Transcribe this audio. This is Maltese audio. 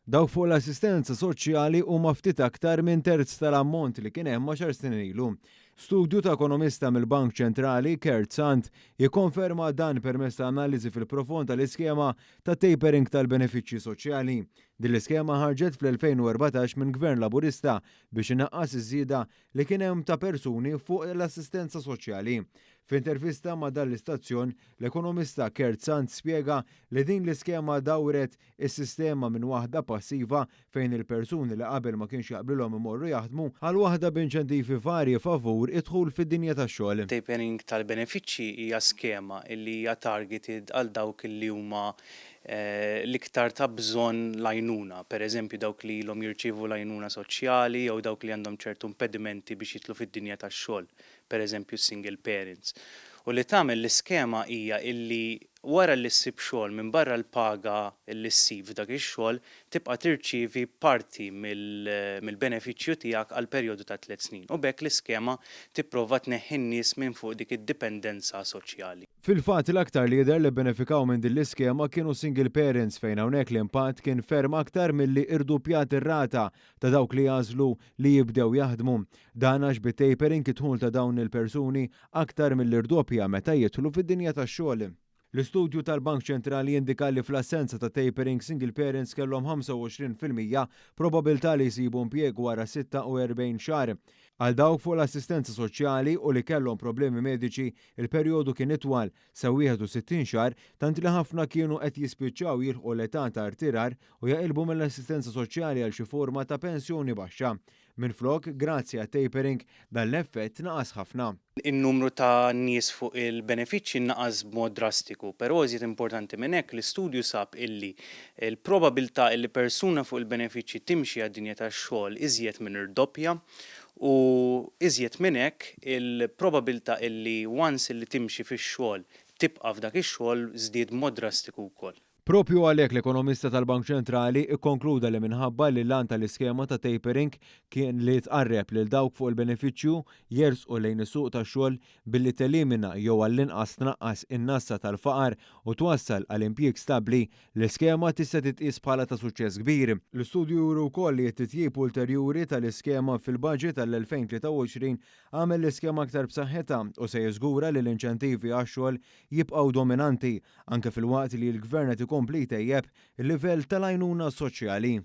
Dawk fuq l-assistenza soċjali huma ftit aktar minn terz tal-ammont li kien hemm għaxar snin ilu. Studju ta' ekonomista mill-Bank Ċentrali, Kurt Sant, jikkonferma dan permezz ta' analiżi fil-profond tal-iskema ta' tapering tal-benefiċċji soċjali. Din l-iskema ħarġet fl-2014 minn Gvern Laburista biex inaqqas iż-żieda li kien hemm ta' persuni fuq l-assistenza soċjali. F'intervista ma' dan l-istazzjon, l-ekonomista Kurt Sant spjega li din l-iskema dawret is-sistema minn waħda passiva fejn il-persuni li qabel ma kienx jaqblilhom imorru jaħdmu għal waħda b'inċentivi varji favur id-dħul fid-dinja tax-xogħol. Tapering tal-benefiċċji hija skema li hija targeted għal dawk li huma l-iktar ta' bżonn l-għajnuna, per eżempju dawk li ilhom jirċievu l-għajnuna soċjali jew dawk li għandhom ċertu impedimenti biex jidħlu fid-dinja tax-xogħol, per eżempju s-single parents. U li tagħmel l-iskema hija illi wara li ssib xogħol minbarra l-paga li ssib f'dak ix-xogħol, tibqa' tirċievi parti mill-benefiċċju tiegħek għal perjodu ta' tlett snin u b'hekk l-iskema tipprova tneħħi n-nies minn fuq dik id-dipendenza soċjali. Fil-fatt, l-aktar li jidher li bbenefikaw minn din l-iskema kienu single parents fejn hawnhekk l-impatt kien ferm aktar milli irduppjat ir-rata ta' dawk li jagħżlu li jibdew jaħdmu. Dan għax bit-tapering id-dħul ta' dawn il-persuni aktar milli rdoppja meta jidħlu fid-dinja tax-xogħol. L-istudju tal-Bank Ċentrali jindika li fl-assenza ta' tapering single parents kellhom 25% probabilità li jsibu impjieg wara 46 xahar. Għal dawk fuq l-assistenza soċjali u li kellhom problemi mediċi, il-perjodu kien itwal, sa 61 xahar, tant li ħafna kienu qed jispiċċaw jilħqu l-età ta' rtirar u jaqilbu mill-assistenza soċjali għal xi forma ta' pensjoni baxxa. Minflok, grazzi għat-tapering, dan l-effett naqas ħafna. In-numru ta' nies fuq il-benefiċċji naqas b'mod drastiku, però iżjed importanti minn hekk l-istudju sab illi l-probabilità illi persuna fuq il-benefiċċji timxi għad-dinja tax-xogħol iżjed minn irdoppja u iżjed minn hekk il-probabilità illi once illi timxi fix-xogħol tibqa' f'dak ix-xogħol żdied b'mod drastiku wkoll. Proprju għalhekk l-ekonomista tal-Bank Ċentrali kkonkluda li minħabba li l-għan tal-iskema ta' tapering kien li tqarreb lil dawk fuq il-benefiċċju jersqu lejn is-suq tax-xogħol billi telimina jew għall-inqas tnaqqas in-nassa tal-faqar u twassal għal impjieg stabbli, l-iskema tista' titqies bħala ta' suċċess kbir. L-istudju juri wkoll li t-titjib ulterjuri tal-iskema fil-baġit għall-2023 għamel l-iskema aktar b'saħħitha u se jiżgura li l-inċentivi għax-xogħol jibqgħu dominanti, anke filwaqt li l-Gvern qed ikompli jtejjeb il-livell tal-għajnuna soċjali.